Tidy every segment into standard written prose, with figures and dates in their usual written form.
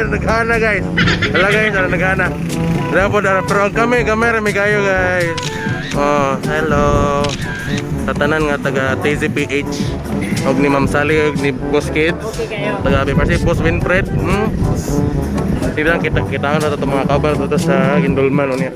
Naghana, guys. Hala guys, ano naghana. Wala po dara, pero ang kami, gamay ra mi kayo, guys. Oh, hello. Sa tanan nga taga TZPH og ni Ma'am Sally og ni Boss Kids. Okay kayo. Taga Parsi, Boss Winfred. Sige lang, kita kita na to mga kabal to sa Gindulman unya.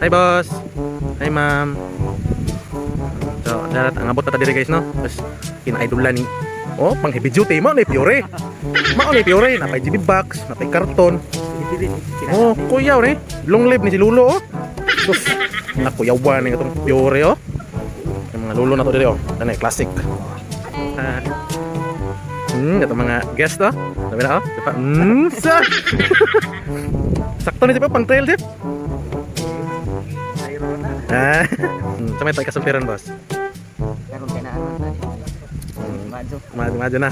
Hi, boss. Hi, ma'am. So, darat ang abot na ta diri, guys, no. Tapos kinaidolan ni. Oh, pang heavy duty mo ni Fiore. Mao ni Fiore, napay GB box, napay karton. Oh, kuyaw ni. Long live ni si Lulo oh. Sus, nakuyawan ni itong Fiore oh. Yung mga lulo na to diri oh. Ano, classic. Ah. Ito mga guest oh. Sabi na oh. Diba? Sa. Sakto ni si pa pang trail dip. Ah. Sa may tayo kasultiran, boss. Karon kay na ano na. Madyo. Madyo na.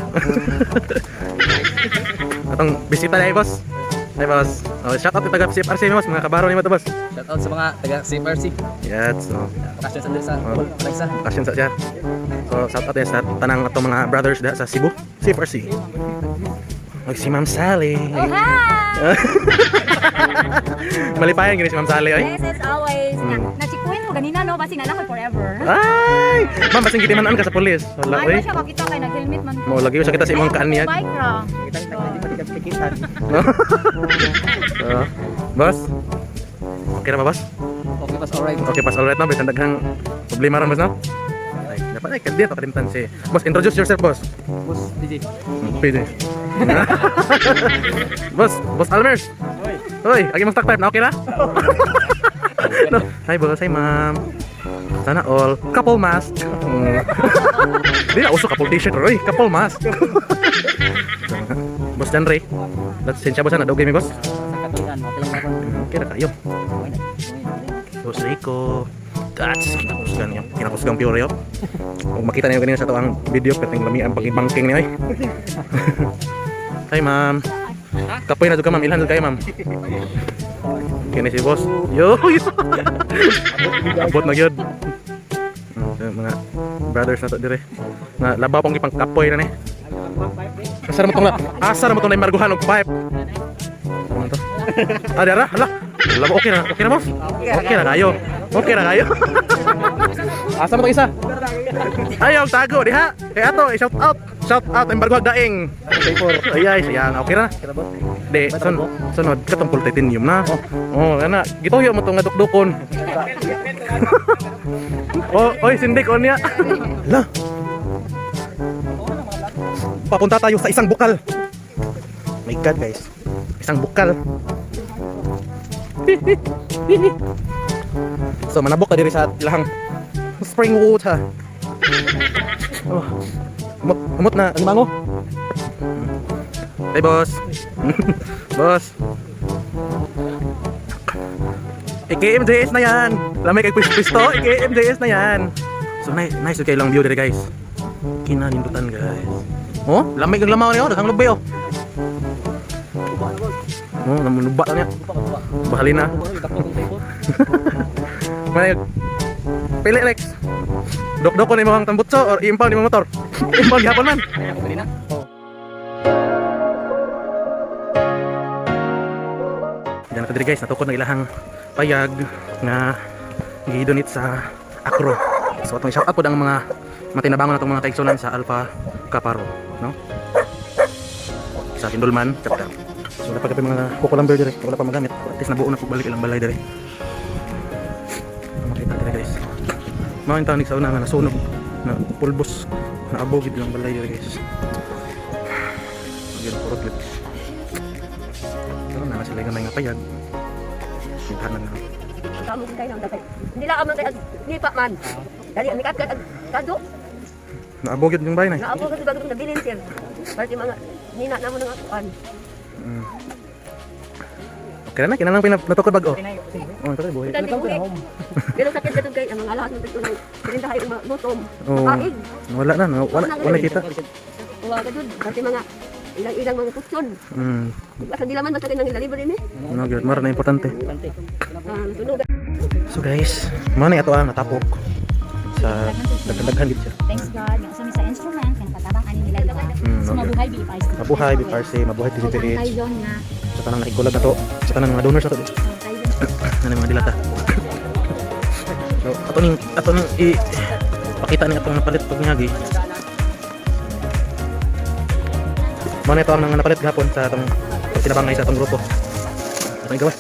Atong bisita na, boss. Ay, boss. Oh, shout out taga CFRC, boss. Mga kabaro ni mo to, boss. Shout out sa mga taga CFRC. Yes. Oh. Bakasyon sa sa Oh. Malagsa. Bakasyon sa siya. So, shout out din sa tanang atong mga brothers da sa Cebu. CFRC. Og si Ma'am Sally. Oh, hi! Malipayan gini si Ma'am Sally oy. Yes, as always. Na, nachikuin mo ganina, no? Basi na lang ko forever. Ay! Ma'am, basing gitimanan ka sa pulis. Wala Ay, oy. ba siya makita kay nag-helmet man. Mo lagi sa kita sa imong kaanyag. Bike ra. Kitang tag di pa tikitan. So, boss. Okay na ba, boss? Okay, boss, alright. Okay, pas alright na. Bisan daghang problema ron, boss, no? Ay, dapat ay kadiya to kalimtan si. Boss, introduce yourself, boss. Boss DJ. Pwede. Boss, Boss Almers. Hoy, agi mong stock type na okay na? No. Hi boss, hi ma'am. Sana all couple mask. Di na uso couple t-shirt, oy, couple mask. Boss Danre. Let's sensya boss na dugay mi, boss. Sa katuyan, okay lang ako. Okay na kayo. Okay na. Boss Rico. That's kinakusgan niyo. Kinakusgang pure yo. Kung makita niyo kanina sa to ang video, perting lami ang pagibangking niyo oy. Hi ma'am. Kapoy na jud ka, ma'am. Ilhan jud kayo, ma'am. Kini si boss. Yo, yo. Abot na gyud. So, mga brothers na to dire. Na labaw pong ipang kapoy na ni. Asa ra mo tong la? Asa ra mo tong naimbarguhan og pipe? Asa man to? Ah, dara, hala. Labo okay na. Okay na, boss. Okay na kayo. Okay na kayo. Asa mo tong isa? Ayaw tago diha. Kay ato, i-shout out. Shout out embargo daing. Ay ay, sayang. Okay ra. Di, sunod katong full titanium na. Oh, ana, gituyo mo tong nga dukdukon. Oh, oy, sindik on niya. Hala. Papunta tayo sa isang bukal. My God, guys. Isang bukal. So manabok ka diri sa ilahang spring water. Oh. Umot, umot na ang mango. Hey, boss. Boss. IKMJS na yan. Lamay kay pwisto, IKMJS na yan. So nice, nice kay lang view diri, guys. Kinanindutan, guys. Oh, lamay kag lamaw niyo, daghang lubi oh. Oh, namunuba na niya. Bahali na. Manay. Pili, Rex. Dokdok ko na imong tambutso or i-impound imong motor. Impound gihapon man. Diyan na diri, guys, natukod na ilahang payag nga gi-donate sa Acro. So atong shout out pod ang mga matinabangon natong mga kaigsunan sa Alpha Kaparo, no? Sa Kindulman, Capital. So wala pa kape mga kukulamber dire, wala pa magamit. At least nabuo na pug balik ilang balay dire. Ang makita dire, guys. Mga yung tanig sa una nga nasunog na pulbos na abogid lang balay dire, guys. Again, purot gid. Pero na sila gamay nga payag. Tanan na. Kamo kay nang dapat. Nila man kay lipa man. Dali ang kat kado. Naabogid yung bahay na. Naabo kasi bago nabilin, sir. Para mga nina na mo nang akuan. Okay na, kinahanglan pa natukod bag-o. Oh, ito buhi. Dali buhi. Pero sakit kadto kay ang mga lahat ng tunay. Tirindahay ang mga gutom. Oh. Kaig. Wala na, no? Wala wala kita. Wa ka jud pati mga ilang-ilang mga kutson. Basta di laman basta kay nang delivery ni. No, gyud mara na importante. Ah, sunog. So guys, mao na ato ang natapok sa daghan-daghan gid siya. Thanks God, nga usa mi sa instrument nga nakatabang ani nila, di ba? Mm, So okay. mabuhay BFRC. Mabuhay BFRC, mabuhay So ang TCTH. Kaizen nga, Sa tanang nakikulag na to, sa tanang mga donors na to. ang Kaizen Ano yung mga dilata. So, ato ning i pakita ni atong napalit pag niyagi. Mao na ito ang mga napalit gahapon sa atong pagtinabangay sa atong grupo. Atong igawas.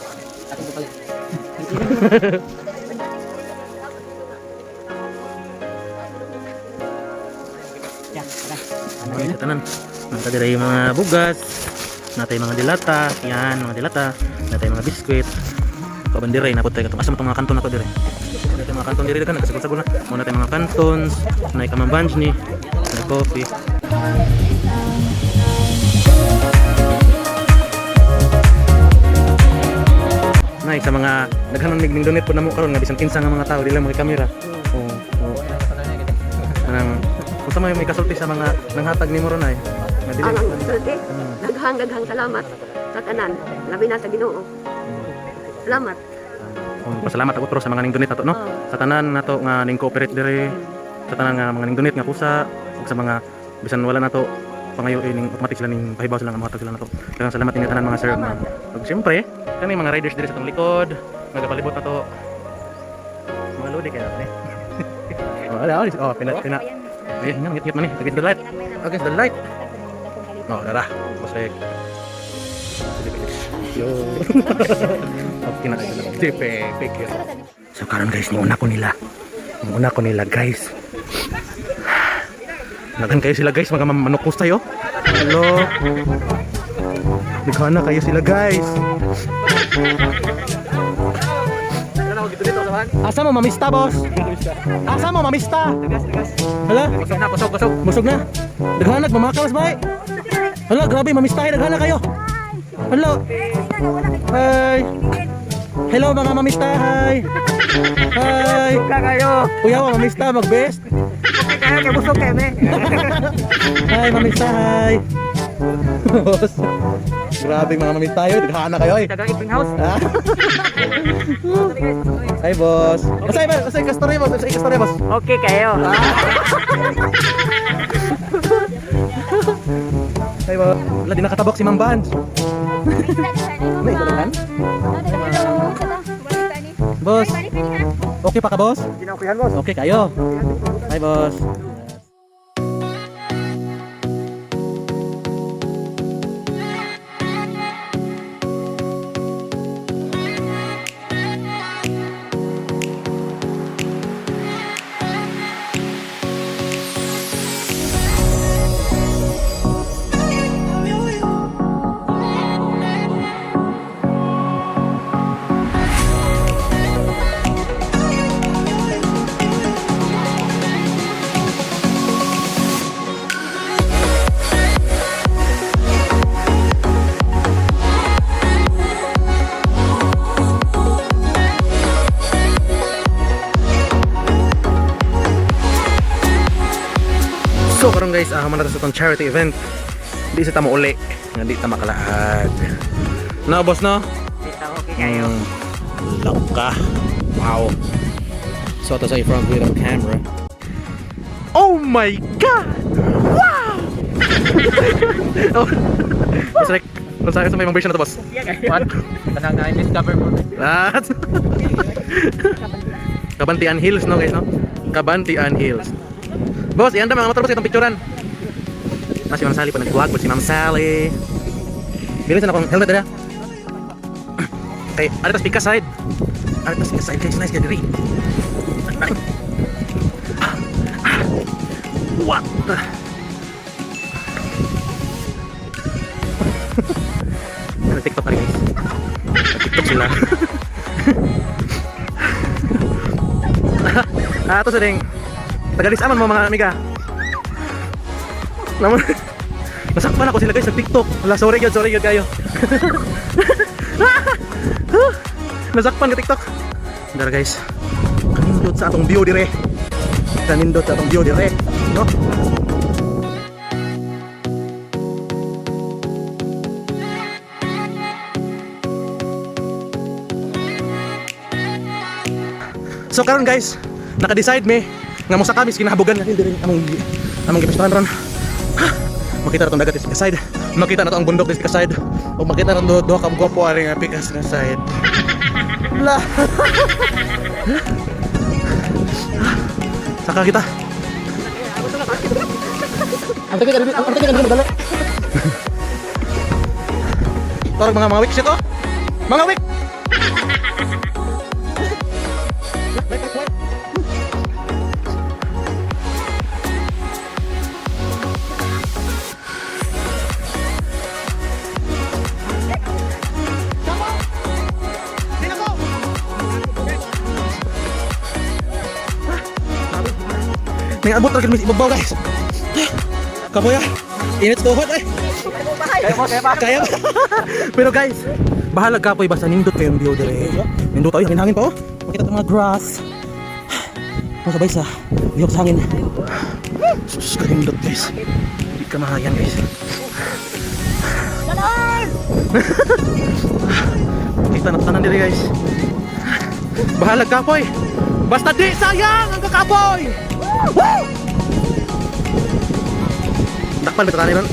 Mga sa tanan. Nata diri yung mga bugas, natay mga dilata, yan mga dilata, natay mga biskwit. Kaban dire napod tayo katong asa man tong mga kanton na to dire. Natay mga kanton dire kan nagkasagol-sagol na. Mo natay mga kantons, nay kamambanj ni, nay coffee. Nay sa mga daghan ng ning donate po namo karon nga bisan kinsa nga mga tao dili lang mga kamera. Oo. Oo. Anang unsa may kasulti sa mga nanghatag nimo ron ay? Nga dili. Ang sulti. Daghang daghang salamat sa tanan. Labi na sa Ginoo. Salamat. Oh, pasalamat ako pero sa mga ning donate nato, no. Oo. Sa tanan nato nga ning cooperate dire, sa tanan nga mga ning donate nga kusa, ug sa mga bisan wala nato pangayo eh, ning automatic sila ning pahibaw sila nga mohatag sila nato. Daghang salamat inyo tanan, mga sir, ma'am. Ug siyempre, kani mga riders dire sa tong likod, nagapalibot nato. Mga lodi kay nato ni. Oh, ala, oh, pina pina. Eh, nga ngit man ni, against the light. Against the light. Oh, dara. Basig. Yo. Okay na kayo. Tipe, pick. So karon, guys, niuna ko nila. Niuna ko nila, guys. Naghan kayo sila, guys, mga manukos tayo. Hello. Naghan na kayo sila, guys. Asa mo mamista, boss? Asa mo mamista? Hala? Busog na, busog, busog. Busog na. Daghan nagmamakalas bay. Hala, grabe mamistahin daghan na kayo. Hello. Hi. Hello mga mamista, hi. Hi. Ka kayo. Kuya, mamista, magbest. Kaya kay busog kayo, me. Hi, mamista, hi. Boss. Grabe mga mamit tayo. Daghana kayo eh. Tagang Iping House. Ah. Hi, boss. Masay ba? Masay kastorya, boss. Masay kastorya, boss. Okay kayo. Hi, boss. Wala, di nakatabok si Ma'am Vans. May ikalangan? Boss, okay pa ka, boss? Ginaukihan, boss. Okay kayo. Hi, boss. So karon guys, man na ta sa atong charity event. Di sa tamo uli, nga di ta makalaag. No, boss, no? Dito, okay kayo. Laka. Wow. So ito sa front with ang camera. Oh my God! Wow! Oh. Boss Rick, kung sa may mga version na to, boss? What? Kanang na-discover mo. Ah. Kabantian Hills, no guys, no? Kabantian Hills. Boss, iyan mga motor, boss, itong picturean. Na si Ma'am Sally pa nagbuwag po si Ma'am Sally. Bilis na akong helmet dala. Okay, ari tas pika side. Ari tas pika side guys, nice ka diri. What the? Nag-TikTok ka rin, guys. Nag-TikTok sila. Ah, ito sa ding. Tagalis aman mo mga amiga. Naman. Nasakpan ako sila guys sa TikTok. Wala, sorry gyud kayo. Nasakpan ka TikTok. Dara guys. Kanindot sa atong view dire. Kanindot sa atong view dire. No? So karon guys, naka-decide me nga mo sa kami kinahabogan nga diri among among gipistahan ron. Ha! Makita na tong dagat is side. Makita na to ang bundok is side. O makita na to duha ka gwapo ari nga pikas na side. La. Saka kita. Ang tagal ang tagal madali. Torag mga mga wik shit oh. Mga wik. May abot ra gid ibabaw guys. Kapoya. Init tuhod eh. Kaya mo, kaya pa. Kaya ba? Pero guys, bahala kapoy basta nindot kayong view dire. Nindot tayo hangin-hangin pa oh. Makita tong mga grass. Masabay sa lihok sa hangin. Sus, kanindot guys. Hindi ka mahayan guys. Kita na tanan dire guys. Bahala kapoy. Basta di sayang ang kakapoy. Woo! Dakpan ba tanan ron?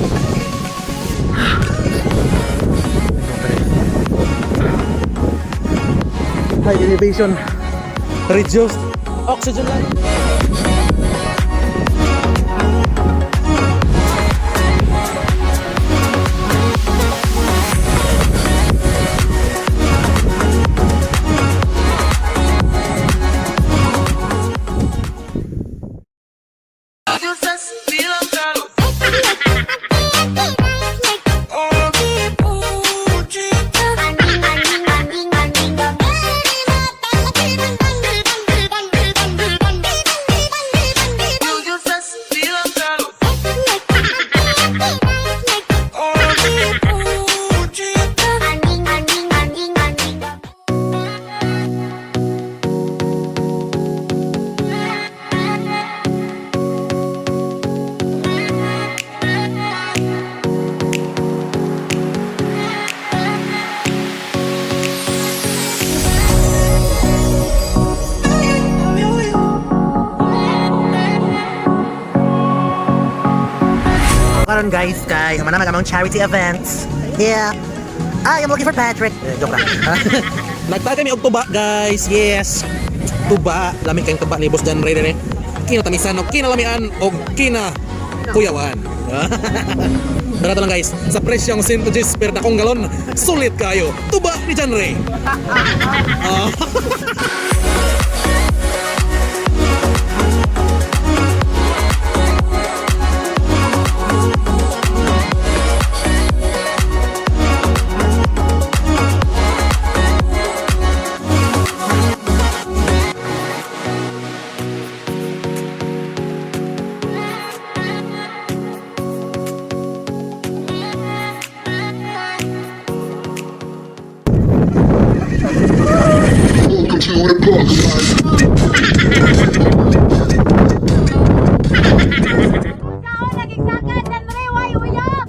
High elevation, reduced oxygen level. karon, guys, kay human na among charity events. Yeah. I am looking for Patrick. Eh, joke lang. Nagtagay mi og tuba, guys. Yes. Tuba, lami kayong tuba ni Boss John Ray dire. Kinatamisan og kinalamian og kina kuyawan. Barato lang, guys. Sa presyong 110 per dakong galon, sulit kayo. Tuba ni John Ray. Ah. Welcome to the Bug Life. Sao naging sakan John Ray, why uyab?